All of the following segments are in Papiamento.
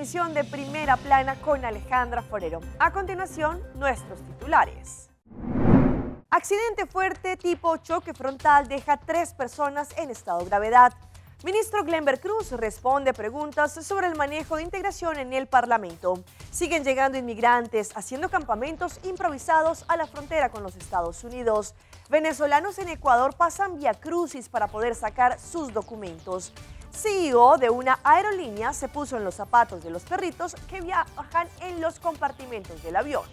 emisión de Primera Plana con Alejandra Forero. A continuación, nuestros titulares. Accidente fuerte tipo choque frontal deja tres personas en estado de gravedad. Ministro Glenber Cruz responde preguntas sobre el manejo de integración en el Parlamento. Siguen llegando inmigrantes haciendo campamentos improvisados a la frontera con los Estados Unidos. Venezolanos en Ecuador pasan vía crucis para poder sacar sus documentos. CEO de una aerolínea se puso en los zapatos de los perritos que viajan en los compartimentos del avión.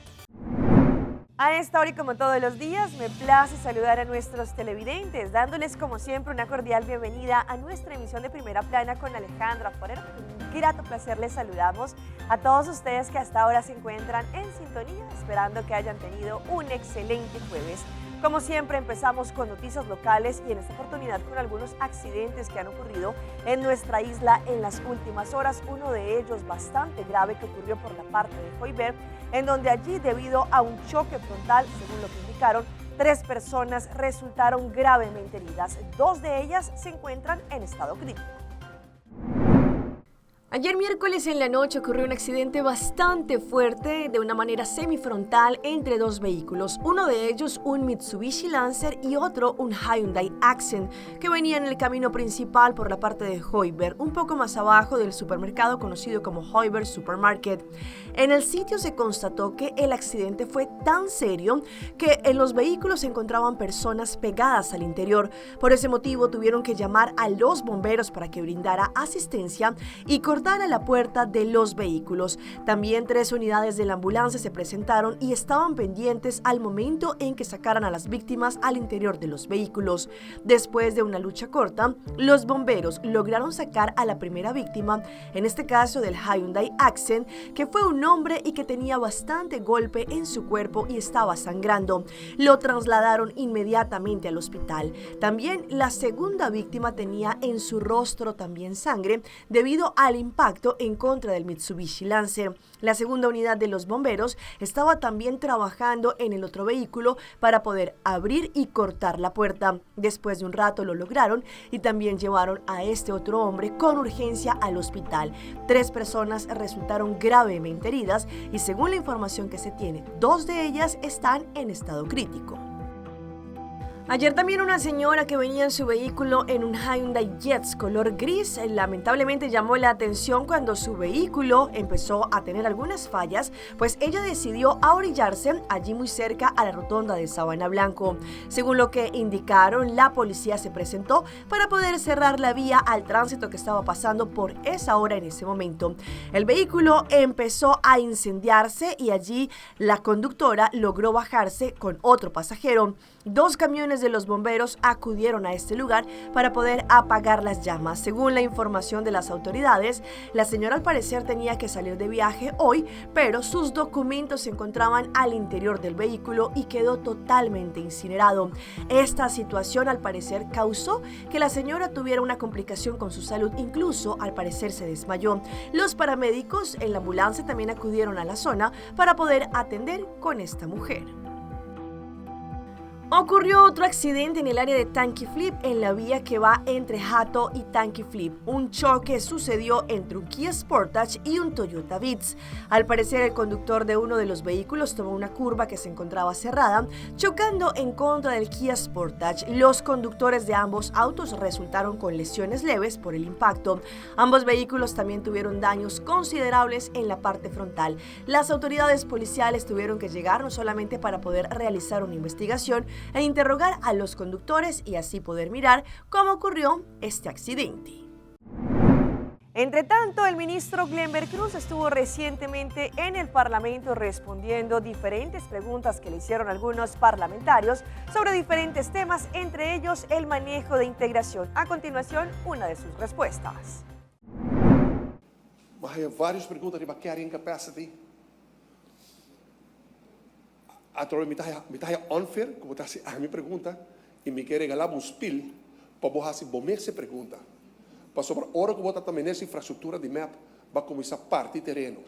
A esta hora y como todos los días, me place saludar a nuestros televidentes, dándoles como siempre una cordial bienvenida a nuestra emisión de Primera Plana con Alejandra Forero. Con un grato placer les saludamos a todos ustedes que hasta ahora se encuentran en sintonía, esperando que hayan tenido un excelente jueves. Como siempre empezamos con noticias locales y en esta oportunidad con algunos accidentes que han ocurrido en nuestra isla en las últimas horas, uno de ellos bastante grave que ocurrió por la parte de Joyver, en donde allí debido a un choque frontal, según lo que indicaron, tres personas resultaron gravemente heridas. Dos de ellas se encuentran en estado crítico. Ayer miércoles en la noche ocurrió un accidente bastante fuerte de una manera semifrontal entre dos vehículos, uno de ellos un Mitsubishi Lancer y otro un Hyundai Accent, que venía en el camino principal por la parte de Hooiberg, un poco más abajo del supermercado conocido como Hooiberg Supermarket. En el sitio se constató que el accidente fue tan serio que en los vehículos se encontraban personas pegadas al interior. Por ese motivo tuvieron que llamar a los bomberos para que brindara asistencia y cortar a la puerta de los vehículos. También tres unidades de la ambulancia se presentaron y estaban pendientes al momento en que sacaran a las víctimas al interior de los vehículos. Después de una lucha corta, los bomberos lograron sacar a la primera víctima, en este caso del Hyundai Accent, que fue un hombre y que tenía bastante golpe en su cuerpo y estaba sangrando. Lo trasladaron inmediatamente al hospital. También la segunda víctima tenía en su rostro también sangre debido al impacto en contra del Mitsubishi Lancer. La segunda unidad de los bomberos estaba también trabajando en el otro vehículo para poder abrir y cortar la puerta. Después de un rato lo lograron y también llevaron a este otro hombre con urgencia al hospital. Tres personas resultaron gravemente heridas y según la información que se tiene, dos de ellas están en estado crítico. Ayer también una señora que venía en su vehículo en un Hyundai Getz color gris lamentablemente llamó la atención cuando su vehículo empezó a tener algunas fallas, pues ella decidió orillarse allí muy cerca a la rotonda de Sabana Blanco. Según lo que indicaron, la policía se presentó para poder cerrar la vía al tránsito que estaba pasando por esa hora en ese momento. El vehículo empezó a incendiarse y allí la conductora logró bajarse con otro pasajero. Dos camiones de los bomberos acudieron a este lugar para poder apagar las llamas. Según la información de las autoridades, la señora al parecer tenía que salir de viaje hoy, pero sus documentos se encontraban al interior del vehículo y quedó totalmente incinerado. Esta situación al parecer causó que la señora tuviera una complicación con su salud, incluso al parecer se desmayó. Los paramédicos en la ambulancia también acudieron a la zona para poder atender con esta mujer. Ocurrió otro accidente en el área de Tanky Flip, en la vía que va entre Hato y Tanky Flip. Un choque sucedió entre un Kia Sportage y un Toyota Vitz. Al parecer, el conductor de uno de los vehículos tomó una curva que se encontraba cerrada, chocando en contra del Kia Sportage. Los conductores de ambos autos resultaron con lesiones leves por el impacto. Ambos vehículos también tuvieron daños considerables en la parte frontal. Las autoridades policiales tuvieron que llegar no solamente para poder realizar una investigación e interrogar a los conductores y así poder mirar cómo ocurrió este accidente. Entre tanto, el ministro Glenber Cruz estuvo recientemente en el Parlamento respondiendo diferentes preguntas que le hicieron algunos parlamentarios sobre diferentes temas, entre ellos el manejo de integración. A continuación, una de sus respuestas. M'a haya varios pregunta riba carrying capacity. Atrobe mi ta haya unfair ku bo ta hasi ami pregunta i mi ke regalá bo un spil pa bo hasi bo mes e pregunta. Pasobra ora ku bo ta ta minister infrastruktura di mep bo a kuminsá parti tereno.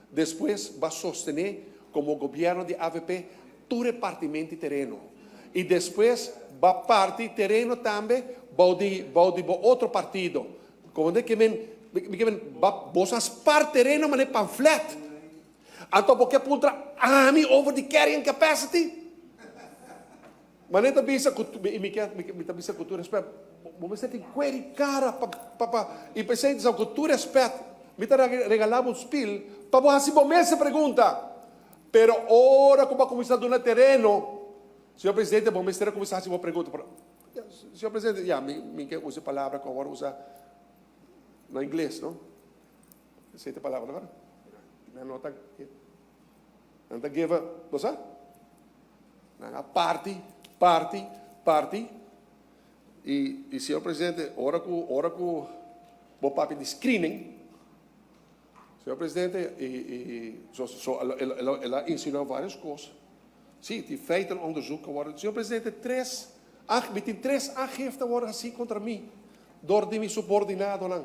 Despues bo a sostené komo gobièrnu di avp tur e partimentu di tereno. I despues bo a parti tereno tambe bou di bou di bo otro partido. Komo ke men. Mi ke men, boso a spar tereno manera pamflet. Anto bo ke puntra ami over di carrying capacity? Manera ta bisa ku, i mi ke, mi ta bisa ku tur respet, bo mester tin kuer i kara pa, pa, pa, i p'esei ta ku tur respet, mi ta regala bo un spil pa bo hasi bo mes e pregunta. Pero ora ku bo a kuminsá duna tereno, señor presidente, bo mester a kuminsá hasi bo pregunta. Pero, señor presidente, ya, mi, mi ke usa e palabra ku awor usa na ingles, no? Esei ta e palabra, no? Nan no ta, nan ta give a, bo sa? Nan a parti, parti, parti. I, i señor presidente, ora ku, ora ku bo papia di screening, señor presidente, i, i, so, so, el, el, el, el a insinuá varios kos. Sí, tin feitenonderzoek a wòrdu. Señor presidente, tres, mi tin tres aangifte a wòrdu hasí kontra mi dor di mi subordinadonan.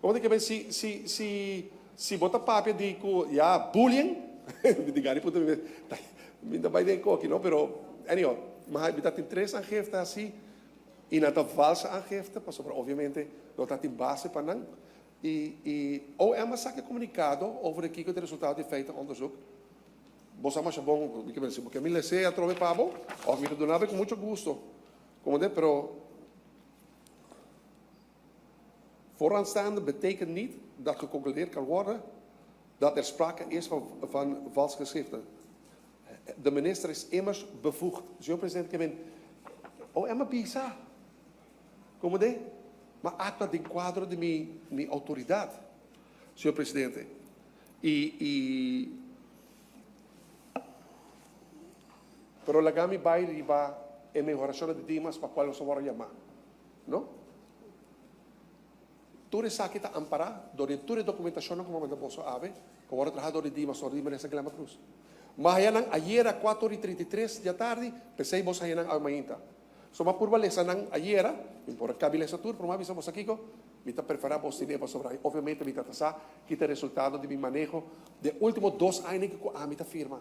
Como di ke men si si si si bo ta papia di ku ya bullying mi di gana di puntra mi mes mi ta bai den koki no pero anyhow mi ta tin tres aangifte hasi y nan ta valse aangifte pasobra obviamente no ta tin base pa nan y y OM a saka e comunicado over di kiko ta e resultado di feitenonderzoek bo sa masha bon mi ke men si bo ke mi lese atrobe pa bo of mi ta duna bo ku mucho gusto como de pero. Vooraanstaande betekent niet dat geconcludeerd kan worden dat er sprake is van van vals geschriften. De minister is immers bevoegd. Señor Presidente ke men OM a bisa como de ma actua den cuadro di mi mi autoridad, Señor Presidente. Y y pero laga mi bay riba e mehoracionnan di Dimas pa cual nos a worde yama. No. Tur esaki ta ampará dor di tur e dokumentashonnan ku manda boso awe, ku a wòrdu trahá dor di Dimas, dor di Minister Glenbert Croes. Ma haya nan ayera kuater ora i 33 di atardi, p'esei boso haya nan awe mainta. So m'a purba lesa nan ayera, mi por a kabi lesa tur, pero m'a bisa boso kiko, mi ta preferá bos tene pasobra obviamente mi ta ta sa ki ta e resultado di mi maneho den último dos añanan ku ami ta firma.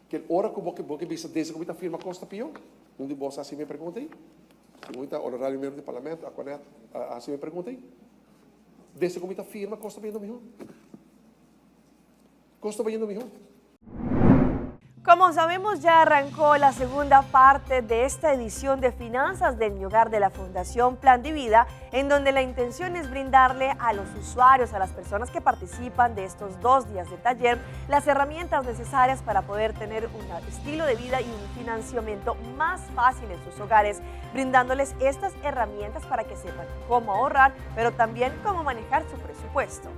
Kel ora ku bo ke bo ke bisa desde ku mi ta firma kos ta pió? Un di boso a hasi mi e pregunta ei. Segun mi ta honorario miembro di parlamento, Aquanet a hasi mi e pregunta ei. Desde ku mi ta firma kos ta bayendo mihó? Kos ta bayendo mihó? Como sabemos ya arrancó la segunda parte de esta edición de Finanzas del Mi Hogar de la Fundación Plan de Vida, en donde la intención es brindarle a los usuarios, a las personas que participan de estos dos días de taller, las herramientas necesarias para poder tener un estilo de vida y un financiamiento más fácil en sus hogares, brindándoles estas herramientas para que sepan cómo ahorrar, pero también cómo manejar su presupuesto.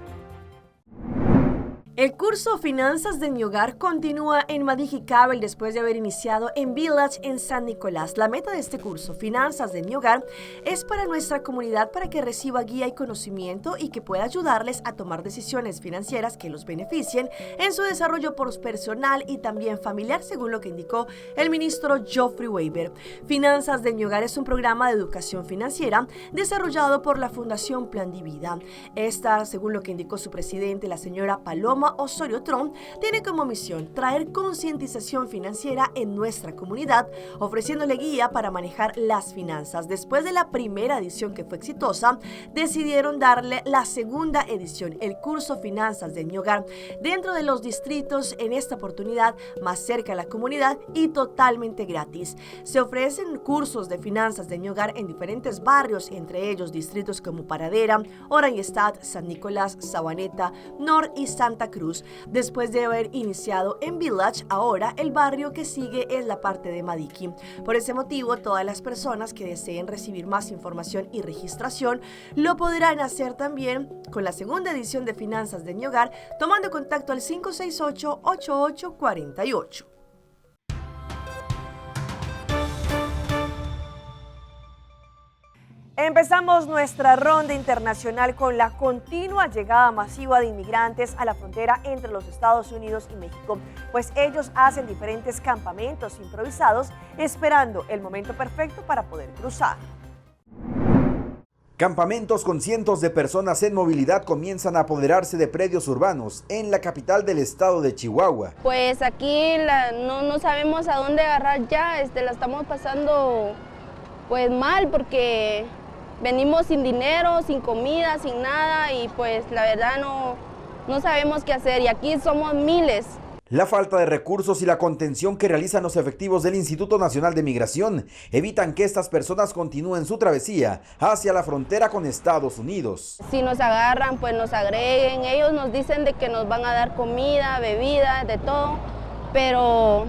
El curso Finanzas de mi Hogar continúa en Madigi Cabel después de haber iniciado en Village en San Nicolás. La meta de este curso, Finanzas de mi Hogar, es para nuestra comunidad para que reciba guía y conocimiento y que pueda ayudarles a tomar decisiones financieras que los beneficien en su desarrollo personal y también familiar, según lo que indicó el ministro Geoffrey Weber. Finanzas de mi Hogar es un programa de educación financiera desarrollado por la Fundación Plan de Vida. Esta, según lo que indicó su presidente, la señora Paloma Osorio Tron, tiene como misión traer concientización financiera en nuestra comunidad, ofreciéndole guía para manejar las finanzas. Después de la primera edición que fue exitosa, decidieron darle la segunda edición, el curso Finanzas de mi Hogar, dentro de los distritos en esta oportunidad más cerca a la comunidad y totalmente gratis. Se ofrecen cursos de finanzas de mi hogar en diferentes barrios, entre ellos distritos como Paradera, Oranjestad, San Nicolás, Sabaneta, Nor y Santa Cruz. Después de haber iniciado en Village, ahora el barrio que sigue es la parte de Madiki. Por ese motivo, todas las personas que deseen recibir más información y registración lo podrán hacer también con la segunda edición de Finanzas de mi Hogar, tomando contacto al 568 8848. Empezamos nuestra ronda internacional con la continua llegada masiva de inmigrantes a la frontera entre los Estados Unidos y México, pues ellos hacen diferentes campamentos improvisados esperando el momento perfecto para poder cruzar. Campamentos con cientos de personas en movilidad comienzan a apoderarse de predios urbanos en la capital del estado de Chihuahua. Pues aquí no, no sabemos a dónde agarrar ya, este, la estamos pasando pues mal porque Venimos sin dinero, sin comida, sin nada y pues la verdad no, no sabemos qué hacer y aquí somos miles. La falta de recursos y la contención que realizan los efectivos del Instituto Nacional de Migración evitan que estas personas continúen su travesía hacia la frontera con Estados Unidos. Si nos agarran, pues nos agreguen. Ellos nos dicen de que nos van a dar comida, bebida, de todo, pero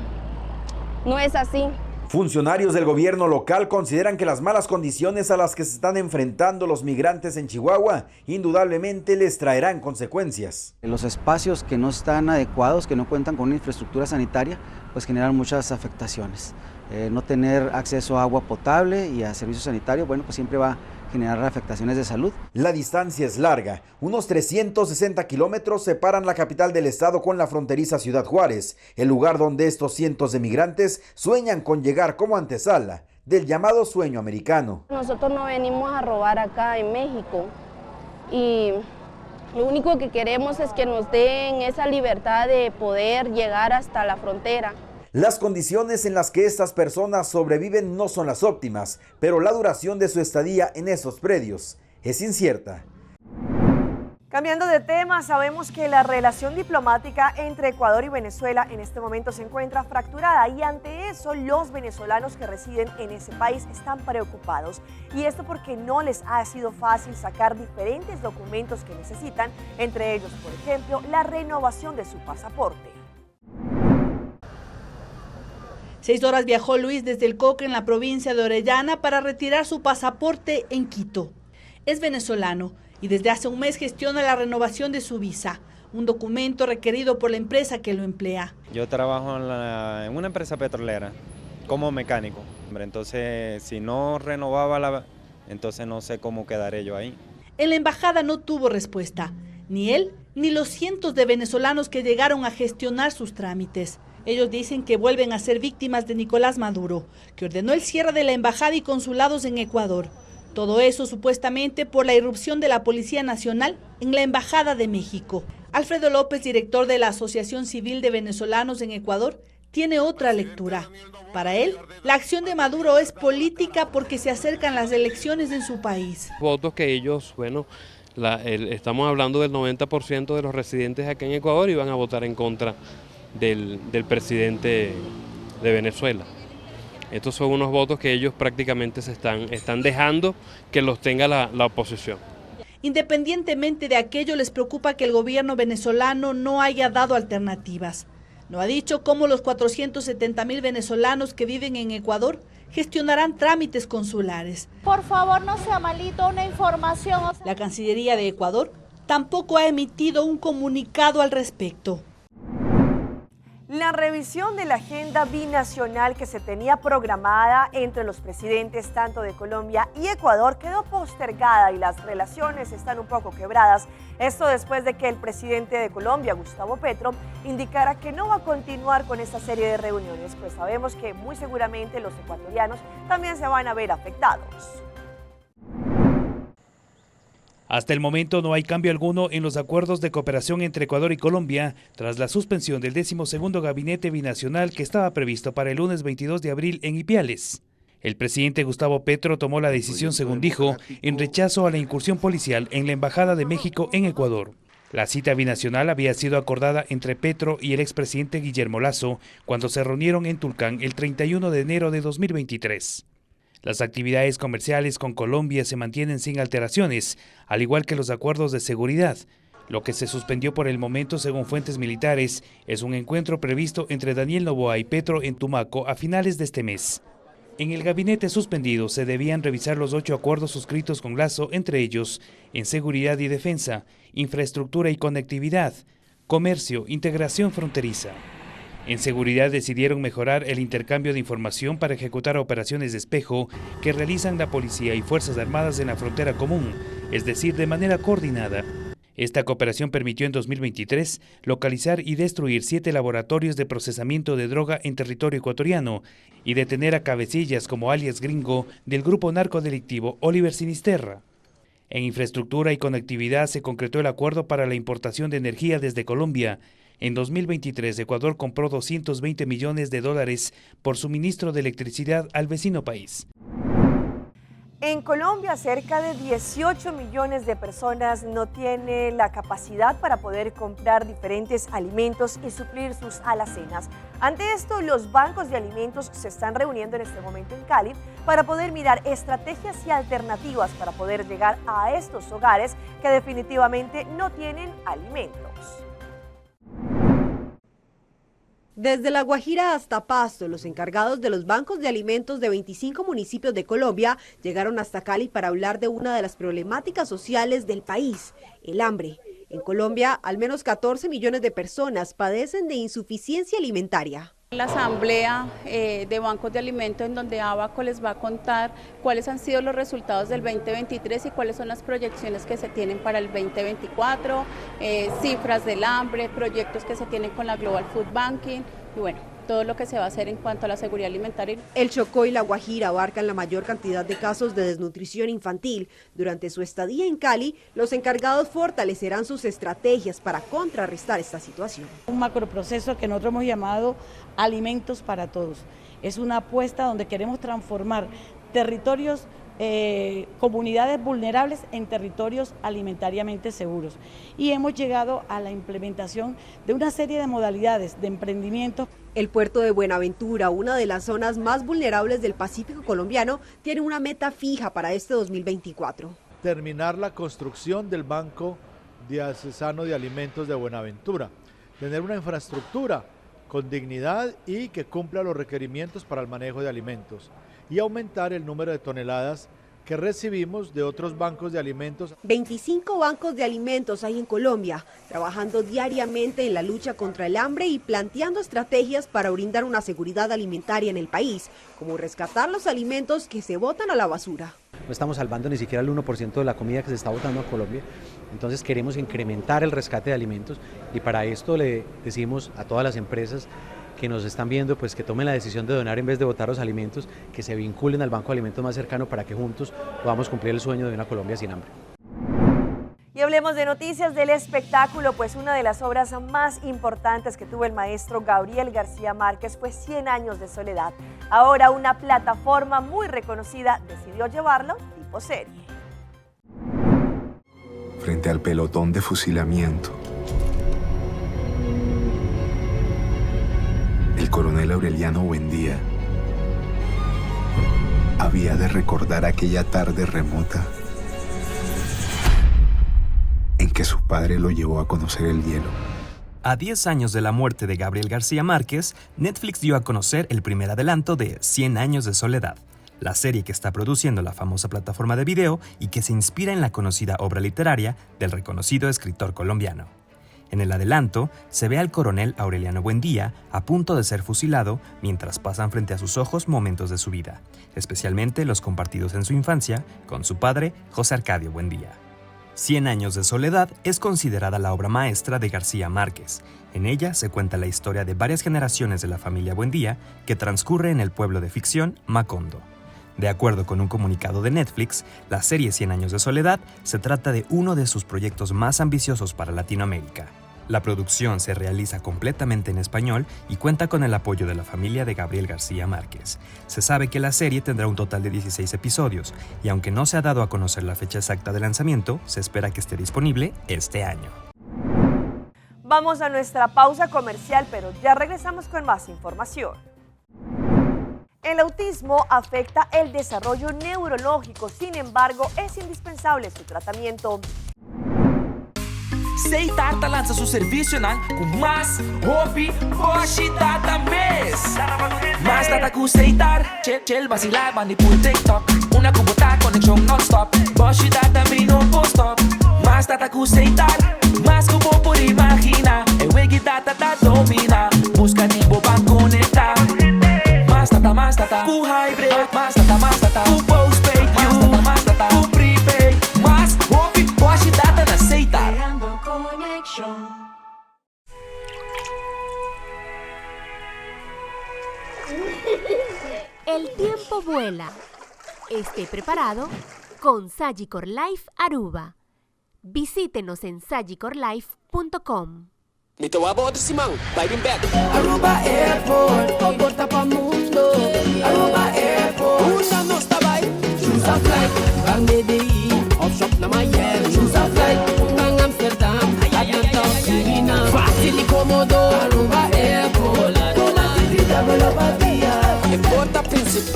no es así. Funcionarios del gobierno local consideran que las malas condiciones a las que se están enfrentando los migrantes en Chihuahua indudablemente les traerán consecuencias. Los espacios que no están adecuados, que no cuentan con una infraestructura sanitaria, pues generan muchas afectaciones. No tener acceso a agua potable y a servicios sanitarios, bueno, pues siempre va a generar afectaciones de salud. La distancia es larga, unos 360 kilómetros separan la capital del estado con la fronteriza Ciudad Juárez, el lugar donde estos cientos de migrantes sueñan con llegar como antesala del llamado sueño americano. Nosotros no venimos a robar acá en México y lo único que queremos es que nos den esa libertad de poder llegar hasta la frontera. Las condiciones en las que estas personas sobreviven no son las óptimas, pero la duración de su estadía en esos predios es incierta. Cambiando de tema, sabemos que la relación diplomática entre Ecuador y Venezuela en este momento se encuentra fracturada y ante eso los venezolanos que residen en ese país están preocupados. Y esto porque no les ha sido fácil sacar diferentes documentos que necesitan, entre ellos, por ejemplo, la renovación de su pasaporte. 6 horas viajó Luis desde el Coque en la provincia de Orellana para retirar su pasaporte en Quito. Es venezolano y desde hace un mes gestiona la renovación de su visa, un documento requerido por la empresa que lo emplea. Yo trabajo en una empresa petrolera como mecánico. Entonces, si no renovaba la, entonces no sé cómo quedaré yo ahí. En la embajada no tuvo respuesta, ni él ni los cientos de venezolanos que llegaron a gestionar sus trámites. Ellos dicen que vuelven a ser víctimas de Nicolás Maduro, que ordenó el cierre de la embajada y consulados en Ecuador. Todo eso supuestamente por la irrupción de la Policía Nacional en la Embajada de México. Alfredo López, director de la Asociación Civil de Venezolanos en Ecuador, tiene otra lectura. Para él, la acción de Maduro es política porque se acercan las elecciones en su país. Votos que ellos, bueno, estamos hablando del 90% de los residentes acá en Ecuador y van a votar en contra del presidente de Venezuela. Estos son unos votos que ellos prácticamente se están dejando que los tenga la oposición. Independientemente de aquello, les preocupa que el gobierno venezolano no haya dado alternativas. No ha dicho cómo los 470.000 venezolanos que viven en Ecuador gestionarán trámites consulares. Por favor, no sea malito, una información. La Cancillería de Ecuador tampoco ha emitido un comunicado al respecto. La revisión de la agenda binacional que se tenía programada entre los presidentes tanto de Colombia y Ecuador quedó postergada y las relaciones están un poco quebradas. Esto después de que el presidente de Colombia, Gustavo Petro, indicara que no va a continuar con esta serie de reuniones, pues sabemos que muy seguramente los ecuatorianos también se van a ver afectados. Hasta el momento no hay cambio alguno en los acuerdos de cooperación entre Ecuador y Colombia tras la suspensión del 12º gabinete binacional que estaba previsto para el lunes 22 de abril en Ipiales. El presidente Gustavo Petro tomó la decisión, según dijo, en rechazo a la incursión policial en la Embajada de México en Ecuador. La cita binacional había sido acordada entre Petro y el expresidente Guillermo Lasso cuando se reunieron en Tulcán el 31 de enero de 2023. Las actividades comerciales con Colombia se mantienen sin alteraciones, al igual que los acuerdos de seguridad. Lo que se suspendió por el momento, según fuentes militares, es un encuentro previsto entre Daniel Noboa y Petro en Tumaco a finales de este mes. En el gabinete suspendido se debían revisar los 8 acuerdos suscritos con Lasso, entre ellos en seguridad y defensa, infraestructura y conectividad, comercio, integración fronteriza. En seguridad decidieron mejorar el intercambio de información para ejecutar operaciones de espejo que realizan la policía y Fuerzas Armadas en la frontera común, es decir, de manera coordinada. Esta cooperación permitió en 2023 localizar y destruir 7 laboratorios de procesamiento de droga en territorio ecuatoriano y detener a cabecillas como alias Gringo del grupo narcodelictivo Oliver Sinisterra. En infraestructura y conectividad se concretó el acuerdo para la importación de energía desde Colombia. En 2023, Ecuador compró 220 millones de dólares por suministro de electricidad al vecino país. En Colombia, cerca de 18 millones de personas no tienen la capacidad para poder comprar diferentes alimentos y suplir sus alacenas. Ante esto, los bancos de alimentos se están reuniendo en este momento en Cali para poder mirar estrategias y alternativas para poder llegar a estos hogares que definitivamente no tienen alimentos. Desde La Guajira hasta Pasto, los encargados de los bancos de alimentos de 25 municipios de Colombia llegaron hasta Cali para hablar de una de las problemáticas sociales del país, el hambre. En Colombia, al menos 14 millones de personas padecen de insuficiencia alimentaria. La asamblea de bancos de alimentos en donde Abaco les va a contar cuáles han sido los resultados del 2023 y cuáles son las proyecciones que se tienen para el 2024, cifras del hambre, proyectos que se tienen con la Global Food Banking y todo lo que se va a hacer en cuanto a la seguridad alimentaria. El Chocó y La Guajira abarcan la mayor cantidad de casos de desnutrición infantil. Durante su estadía en Cali, los encargados fortalecerán sus estrategias para contrarrestar esta situación. Un macroproceso que nosotros hemos llamado Alimentos para Todos. Es una apuesta donde queremos transformar territorios, comunidades vulnerables en territorios alimentariamente seguros. Y hemos llegado a la implementación de una serie de modalidades de emprendimiento. El puerto de Buenaventura, una de las zonas más vulnerables del Pacífico colombiano, tiene una meta fija para este 2024. Terminar la construcción del Banco Diocesano de Alimentos de Buenaventura, tener una infraestructura con dignidad y que cumpla los requerimientos para el manejo de alimentos y aumentar el número de toneladas que recibimos de otros bancos de alimentos. 25 bancos de alimentos hay en Colombia, trabajando diariamente en la lucha contra el hambre y planteando estrategias para brindar una seguridad alimentaria en el país, como rescatar los alimentos que se botan a la basura. No estamos salvando ni siquiera el 1% de la comida que se está botando a Colombia, entonces queremos incrementar el rescate de alimentos y para esto le decimos a todas las empresas que nos están viendo, que tomen la decisión de donar en vez de botar los alimentos, que se vinculen al banco de alimentos más cercano para que juntos podamos cumplir el sueño de una Colombia sin hambre. Y hablemos de noticias del espectáculo, pues una de las obras más importantes que tuvo el maestro Gabriel García Márquez fue 100 años de soledad. Ahora una plataforma muy reconocida decidió llevarlo tipo serie. Frente al pelotón de fusilamiento, el coronel Aureliano Buendía había de recordar aquella tarde remota en que su padre lo llevó a conocer el hielo. A 10 años de la muerte de Gabriel García Márquez, Netflix dio a conocer el primer adelanto de 100 años de soledad, la serie que está produciendo la famosa plataforma de video y que se inspira en la conocida obra literaria del reconocido escritor colombiano. En el adelanto, se ve al coronel Aureliano Buendía a punto de ser fusilado mientras pasan frente a sus ojos momentos de su vida, especialmente los compartidos en su infancia con su padre, José Arcadio Buendía. 100 años de soledad es considerada la obra maestra de García Márquez. En ella se cuenta la historia de varias generaciones de la familia Buendía que transcurre en el pueblo de ficción Macondo. De acuerdo con un comunicado de Netflix, la serie 100 años de soledad se trata de uno de sus proyectos más ambiciosos para Latinoamérica. La producción se realiza completamente en español y cuenta con el apoyo de la familia de Gabriel García Márquez. Se sabe que la serie tendrá un total de 16 episodios y aunque no se ha dado a conocer la fecha exacta de lanzamiento, se espera que esté disponible este año. Vamos a nuestra pausa comercial, pero ya regresamos con más información. El autismo afecta el desarrollo neurológico, sin embargo, es indispensable su tratamiento. Setar ta lansa su servicionan ku mas hopi boshi data mes. Mas data ku Setar, chill, chill, vacilar, manipul TikTok. Una ku bo ta konekshon non-stop. Boshi data mi no por stop. Mas data ku Setar, mas ku bo por imaginá. E wegi data ta dominá. Buska di bo pa konektá. Mas data, mas data, ku hybrid. Mas data, mas data, ku postpaid. Mas data, mas data, ku prepaid. Mas hopi boshi data na Setar. Creando conexión. El tiempo vuela. Esté preparado con Sagicor Life Aruba. Visítenos en sagicor life punto com. Mi ta wak bo otro siman, bai bin bek. Aruba Airport, con porta pa mundo. Aruba Airport, unda nos ta bai. Choose a flight.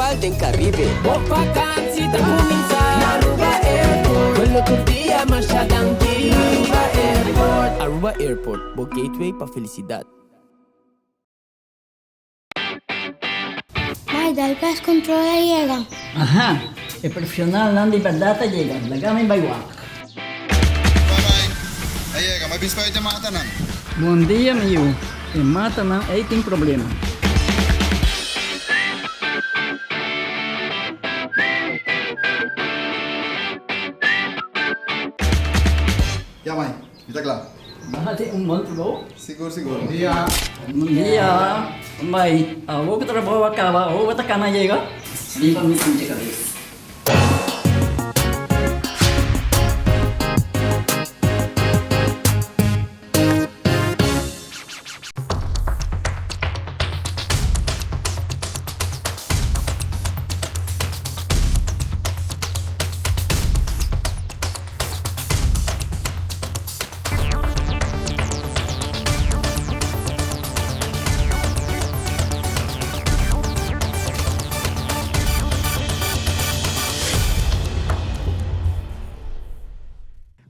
Carnaval den Caribe. Bo vakantie ta cuminsa na Aruba Airport. Vuelo tur dia masha danki na Aruba Airport. Aruba Airport, bo gateway pa felicidad. Mai, dal pest control a yega. Aha, e profesionalnan di berdad a yega, laga mi bai wak. Bye bye, a yega, mi a bisa pa e matanan. Bon dia mi yu, e matanan ei tin problema. Ya mai, mi ta kla. Bo hasi un bon trabou. Sigur sigur. Bon dia. Bon dia. Mai, awor ku trabou a kaba, awor bo ta kana yega? Bin pa mi pincha kabes.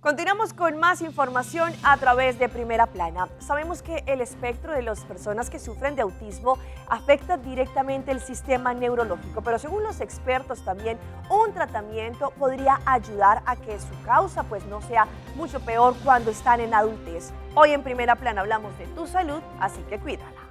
Continuamos con más información a través de Primera Plana. Sabemos que el espectro de las personas que sufren de autismo afecta directamente el sistema neurológico, pero según los expertos también un tratamiento podría ayudar a que su causa pues no sea mucho peor cuando están en adultez. Hoy en Primera Plana hablamos de tu salud, así que cuídala.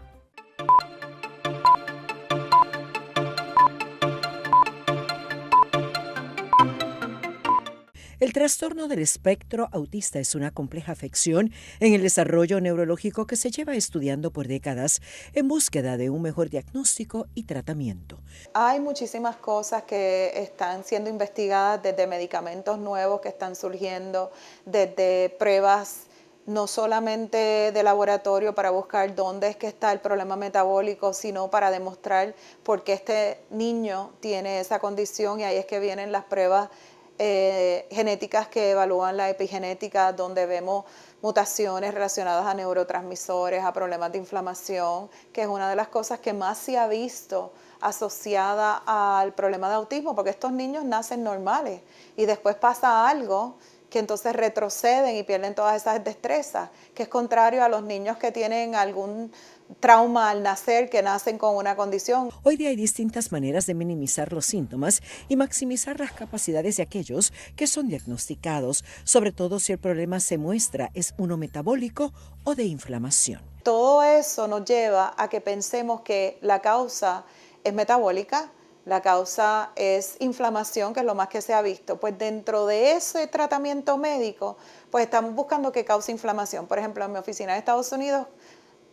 El trastorno del espectro autista es una compleja afección en el desarrollo neurológico que se lleva estudiando por décadas en búsqueda de un mejor diagnóstico y tratamiento. Hay muchísimas cosas que están siendo investigadas desde medicamentos nuevos que están surgiendo, desde pruebas no solamente de laboratorio para buscar dónde es que está el problema metabólico, sino para demostrar por qué este niño tiene esa condición y ahí es que vienen las pruebas eh, genéticas que evalúan la epigenética, donde vemos mutaciones relacionadas a neurotransmisores, a problemas de inflamación, que es una de las cosas que más se ha visto asociada al problema de autismo, porque estos niños nacen normales y después pasa algo que entonces retroceden y pierden todas esas destrezas, que es contrario a los niños que tienen algún trauma al nacer, que nacen con una condición. Hoy día hay distintas maneras de minimizar los síntomas y maximizar las capacidades de aquellos que son diagnosticados, sobre todo si el problema se muestra es uno metabólico o de inflamación. Todo eso nos lleva a que pensemos que la causa es metabólica, la causa es inflamación, que es lo más que se ha visto. Pues dentro de ese tratamiento médico, pues estamos buscando que cause inflamación. Por ejemplo, en mi oficina de Estados Unidos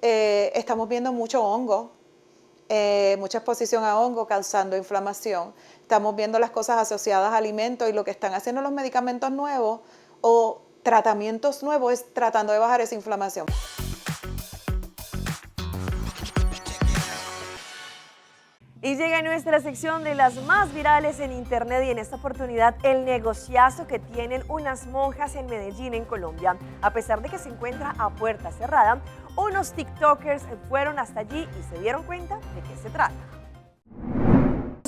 eh, estamos viendo mucho hongo, eh, mucha exposición a hongo causando inflamación. Estamos viendo las cosas asociadas a alimentos y lo que están haciendo los medicamentos nuevos o tratamientos nuevos es tratando de bajar esa inflamación. Y llega nuestra sección de las más virales en internet y en esta oportunidad el negociazo que tienen unas monjas en Medellín, en Colombia. A pesar de que se encuentra a puerta cerrada, unos TikTokers fueron hasta allí y se dieron cuenta de qué se trata.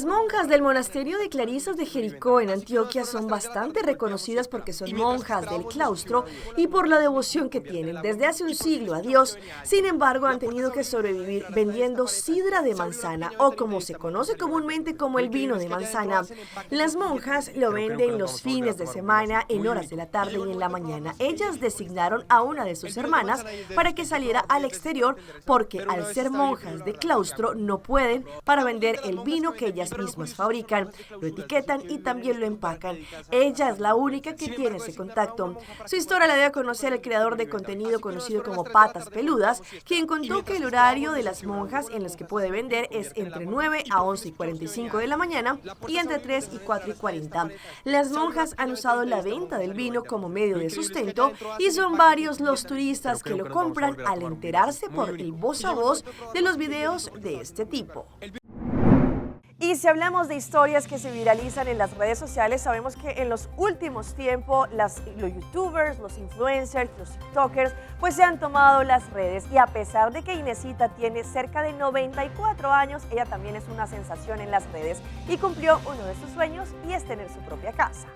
Las monjas del monasterio de Clarisas de Jericó en Antioquia son bastante reconocidas porque son monjas del claustro y por la devoción que tienen desde hace un siglo a Dios. Sin embargo, han tenido que sobrevivir vendiendo sidra de manzana o como se conoce comúnmente como el vino de manzana. Las monjas lo venden los fines de semana, en horas de la tarde y en la mañana. Ellas designaron a una de sus hermanas para que saliera al exterior porque al ser monjas de claustro no pueden para vender el vino que ellas mismas fabrican, lo etiquetan y también lo empacan. Ella es la única que tiene ese contacto. Su historia la dio a conocer el creador de contenido conocido como Patas Peludas, quien contó que el horario de las monjas en los que puede vender es entre 9 a 11 y 45 de la mañana y entre 3 y 4 y 40. Las monjas han usado la venta del vino como medio de sustento y son varios los turistas que lo compran al enterarse por el voz a voz de los videos de este tipo. Y Y si hablamos de historias que se viralizan en las redes sociales, sabemos que en los últimos tiempos las, los youtubers, los influencers, los tiktokers, pues se han tomado las redes. Y a pesar de que Inesita tiene cerca de 94 años, ella también es una sensación en las redes y cumplió uno de sus sueños y es tener su propia casa.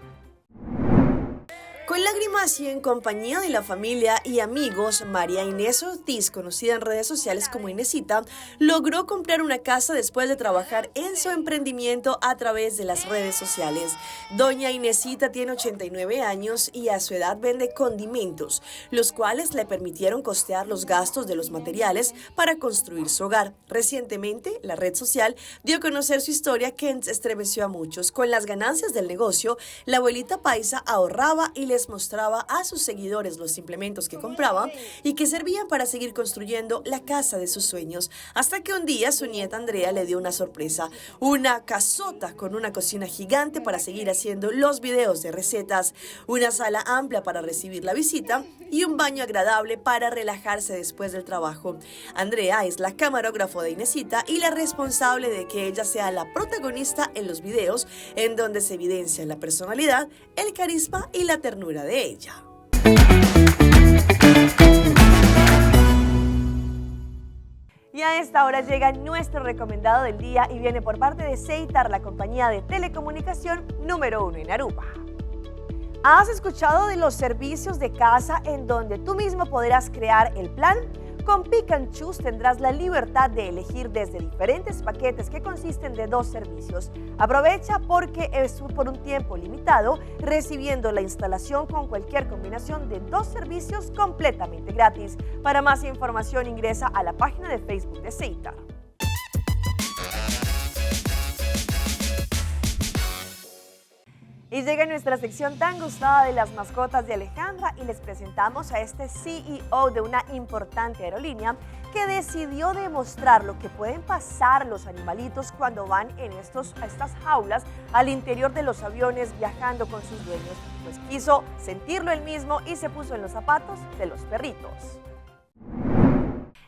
Con lágrimas y en compañía de la familia y amigos, María Inés Ortiz, conocida en redes sociales como Inesita, logró comprar una casa después de trabajar en su emprendimiento a través de las redes sociales. Doña Inesita tiene 89 años y a su edad vende condimentos, los cuales le permitieron costear los gastos de los materiales para construir su hogar. Recientemente, la red social dio a conocer su historia que estremeció a muchos. Con las ganancias del negocio, la abuelita paisa ahorraba y les mostraba a sus seguidores los implementos que compraba y que servían para seguir construyendo la casa de sus sueños. Hasta que un día su nieta Andrea le dio una sorpresa, una casota con una cocina gigante para seguir haciendo los videos de recetas, una sala amplia para recibir la visita y un baño agradable para relajarse después del trabajo. Andrea es la camarógrafo de Inesita y la responsable de que ella sea la protagonista en los videos en donde se evidencia la personalidad, el carisma y la ternura de ella. Y a esta hora llega nuestro recomendado del día y viene por parte de Seitar, la compañía de telecomunicación número uno en Aruba. ¿Has escuchado de los servicios de casa en donde tú mismo podrás crear el plan? Con Pick and Choose tendrás la libertad de elegir desde diferentes paquetes que consisten de dos servicios. Aprovecha porque es por un tiempo limitado, recibiendo la instalación con cualquier combinación de dos servicios completamente gratis. Para más información ingresa a la página de Facebook de Seitar. Y llega nuestra sección tan gustada de las mascotas de Alejandra y les presentamos a este CEO de una importante aerolínea que decidió demostrar lo que pueden pasar los animalitos cuando van en estos, a estas jaulas al interior de los aviones viajando con sus dueños. Pues quiso sentirlo él mismo y se puso en los zapatos de los perritos.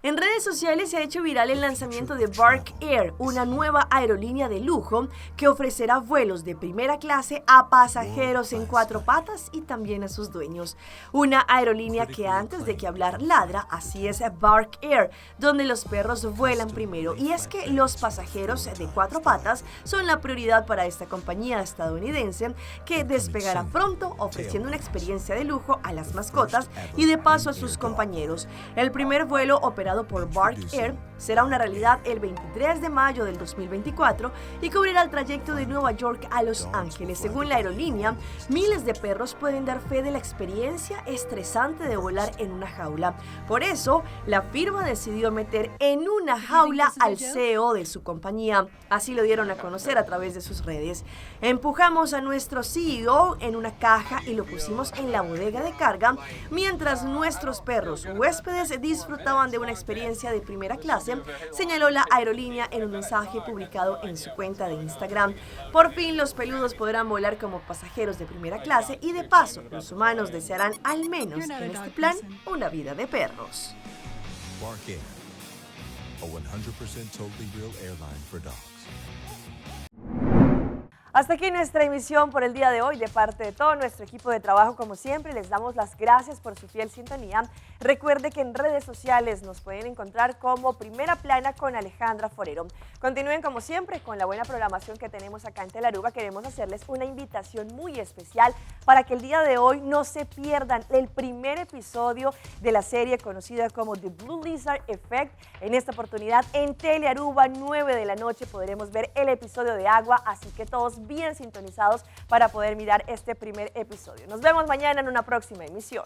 En redes sociales se ha hecho viral el lanzamiento de Bark Air, una nueva aerolínea de lujo que ofrecerá vuelos de primera clase a pasajeros en cuatro patas y también a sus dueños. Una aerolínea que antes de que hablar ladra, así es Bark Air, donde los perros vuelan primero. Y es que los pasajeros de cuatro patas son la prioridad para esta compañía estadounidense que despegará pronto ofreciendo una experiencia de lujo a las mascotas y de paso a sus compañeros. El primer vuelo operado por Bark Air será una realidad el 23 de mayo del 2024 y cubrirá el trayecto de Nueva York a Los Ángeles. Según la aerolínea, miles de perros pueden dar fe de la experiencia estresante de volar en una jaula. Por eso, la firma decidió meter en una jaula al CEO de su compañía. Así lo dieron a conocer a través de sus redes. Empujamos a nuestro CEO en una caja y lo pusimos en la bodega de carga, mientras nuestros perros huéspedes disfrutaban de una experiencia de primera clase, señaló la aerolínea en un mensaje publicado en su cuenta de Instagram. Por fin los peludos podrán volar como pasajeros de primera clase y de paso los humanos desearán al menos en este plan una vida de perros. Bark Air, a 100% totally real airline for dogs. Hasta aquí nuestra emisión por el día de hoy de parte de todo nuestro equipo de trabajo. Como siempre, les damos las gracias por su fiel sintonía. Recuerde que en redes sociales nos pueden encontrar como Primera Plana con Alejandra Forero. Continúen como siempre con la buena programación que tenemos acá en Telaruba. Queremos hacerles una invitación muy especial para que el día de hoy no se pierdan el primer episodio de la serie conocida como The Blue Lizard Effect. En esta oportunidad en Telearuba, 9 de la noche, podremos ver el episodio de Agua, así que todos bien sintonizados para poder mirar este primer episodio. Nos vemos mañana en una próxima emisión.